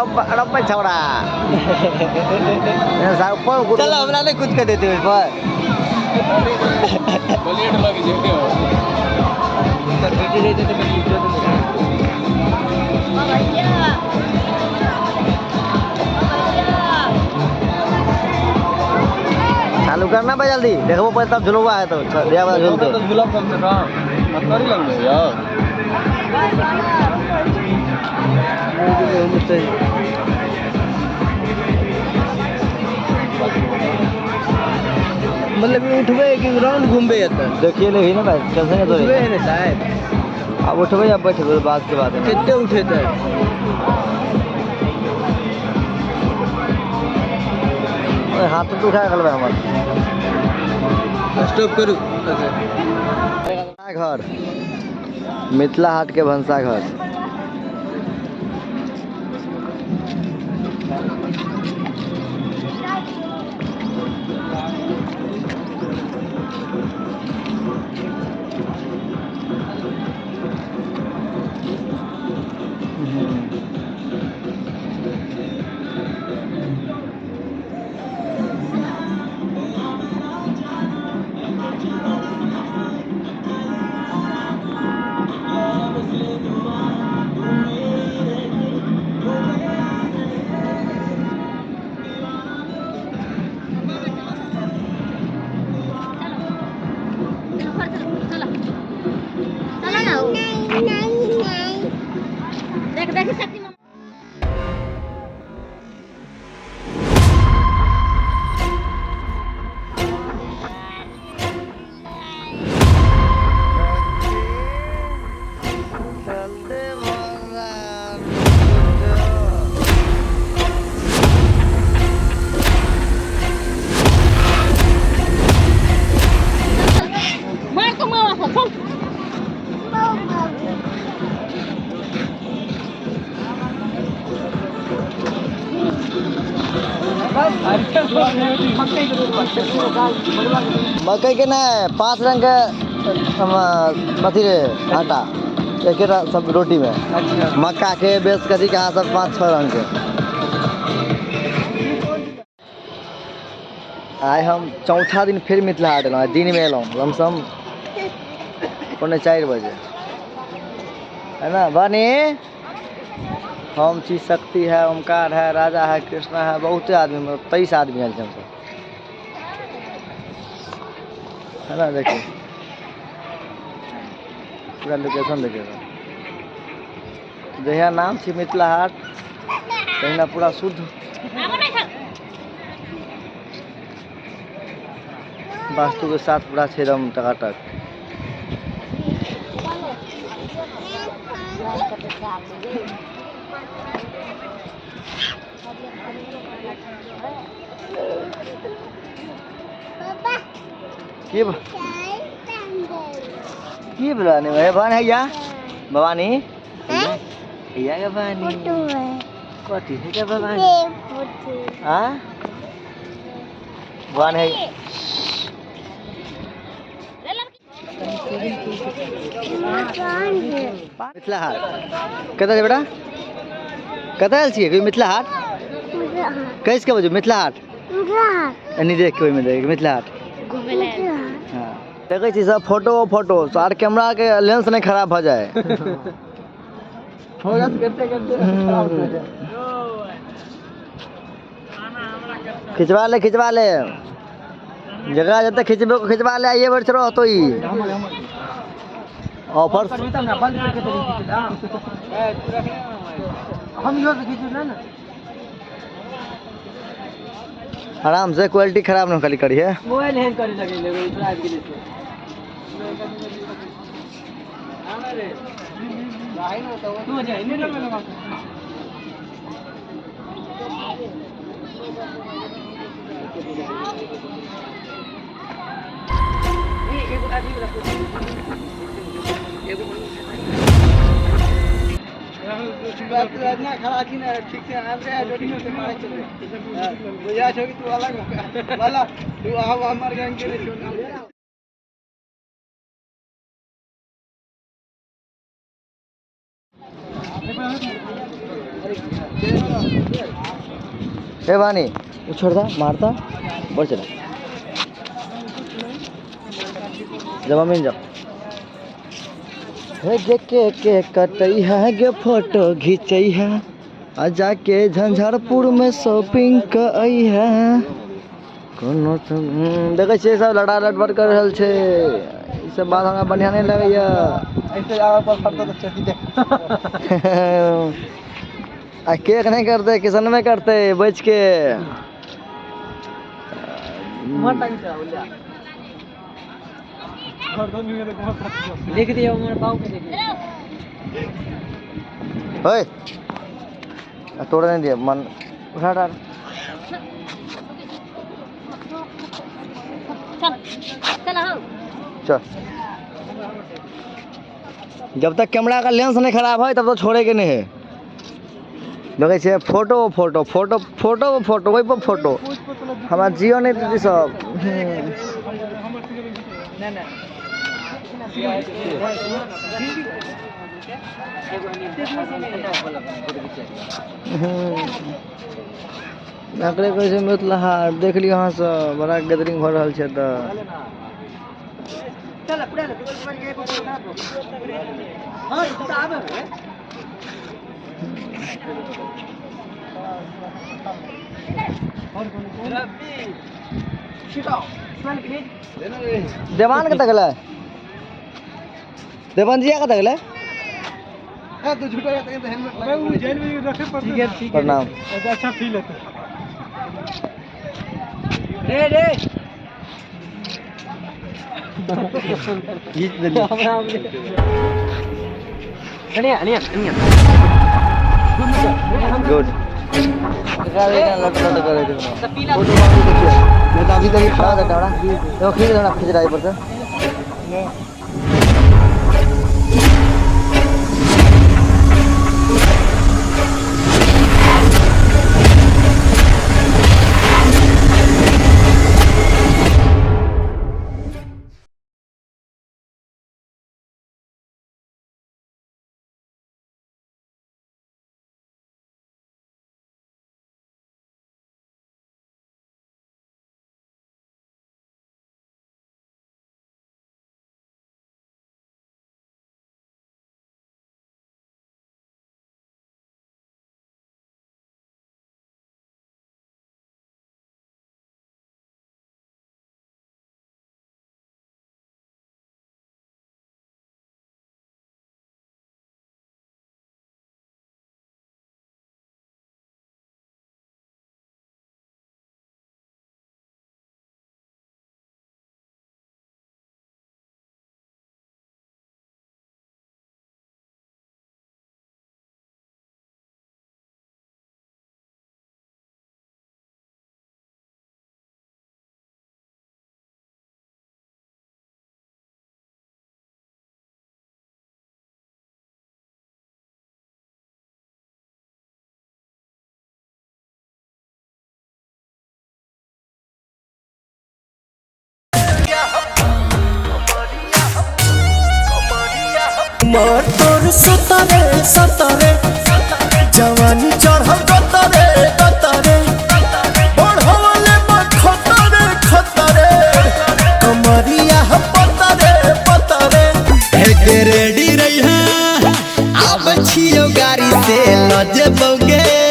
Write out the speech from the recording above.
रब्बा छौड़ा ऊपर। चल, हमरा नहीं कूद के देते ओहि पर। प्लेट लग जेते हो। चालू करना भाई जल्दी, देखो पहले तब झुलवा है तो दिया वाला झूलते। तो झूला कम से कम करी लगले यार। मतलब ये उठबे कि राउंड घूमबे एतऽ? देखिए ले ना भाई, टेंशन नहीं। उठबे तो है ना शायद। अब उठबे या बैठबे, बात के बात है। कते उठेतै? ओए, हाथ तो दुखा गेल बा हमर। स्टॉप करू। घर मिथिला हाट के भनसा घर। चलो चलो ना, देख देख शक्ति। मार तो मामा को, चल। मकई के ना 5 रंग के अथी रे आटा एकेटा सब रोटी में। अच्छा। मक्का के बेस कथी के सब 5-6 रंग के। आइ हम चौथा दिन फिर मिथिला हाट एलहुँ। आइ दिन में एलहुँ लमसम 3:45 बजे है ना। बनी हम छी, शक्ति है, ओमकार है, राजा है, कृष्णा है, बहुते आदमी, मतलब 23 आदमी आयल छी हमसब है ना। देखिए पूरा लोकेशन देखिए। जहिया नाम छी मिथिला हाट तहिना पूरा शुद्ध वास्तु के साथ पूरा छै एकदम टकाटक। की की भवानी भाई, भवानी हैया, भवानी हैया के भवानी कथी है के भवानी? हाँ भवानी है। मिथिला हाट कतऽ छै बेटा? कतऽ आयल छियै? मिथिला हाट कैसे के बजू? मिथिला हाट एनी देख के ओहिमे देख मिथिला हाट। हाँ देखै छी सब फोटो फोटो आर कैमरा के लेंस नहीं खराब भऽ जाए। फोकस करते करते खराब हो जाए। खिंचवा ले, खिंचवा ले, जगह जते खिंचबे को खिंचवा ले। आइए बैठ रहो तो ही ऑफर हम इहो से खींचू ना। आराम से, क्वालिटी खराब न खाली करिए। मोबाइल हैंग करे लगे ले इतना आबि गेलै से। तू जा इने लगा। खड़ा की ना ठीक से आबि रहे रोटी से मारे चले बुझा छौ कि तू अलग वाला तू आब हमर गैंग के नहीं छोड़। ए बानी उ छोड़ दा मारता बढ़ चला जब अमीन जाओ। हे गे के कटई है गे फोटो घिंचई है आ जाके झंझारपुर में शॉपिंग कई है। कोनो देखै छियै सब लड़ा लटपट कर रहल छै। ई सब बात हमरा बढ़िया नहीं लगैया। ऐसे आवे पर फटता तो चढ़ी दे। आ केक नहीं करते किसन में करते बच के। लिख दिया उमर बाबू के देखिए। ओए तोड़ नहीं दिया मन उठा डाल। चल चल आओ चल। जब तक कैमरा का लेंस नहीं खराब है तब तो छोड़ेगे नहीं है। देखै छियै photo photo photo photo photo ओहि पर फोटो। हमरा जियो नहीं दीदी सब। एकरे कहै छै मिथिला हाट। देख लियौ अहाँ सब बड़ा गैदरिंग भऽ रहल छै एतऽ। देवान कतऽ गेलै? देवान जिया कतऽ गेलै? तू झूठा हेलमेट लगा। ठीक है ठीक है। प्रणाम। अच्छा फील है रे रे। घीच देलियै। अनिया अनिया अनिया। गुड। लट लट करे फोटो बाबू देखिए। मैं तो अभी तक खड़ा था डाड़ा। तो खींच देना खींच रहा है ऊपर से। मोर तोर सतरे सतरे जवानी चढ़ल गतरे गतरे बढ़वले बा खतरे खतरे कमरिया पतरे पतरे हे रेडी रही है अब छियो गाड़ी से लजबोगे।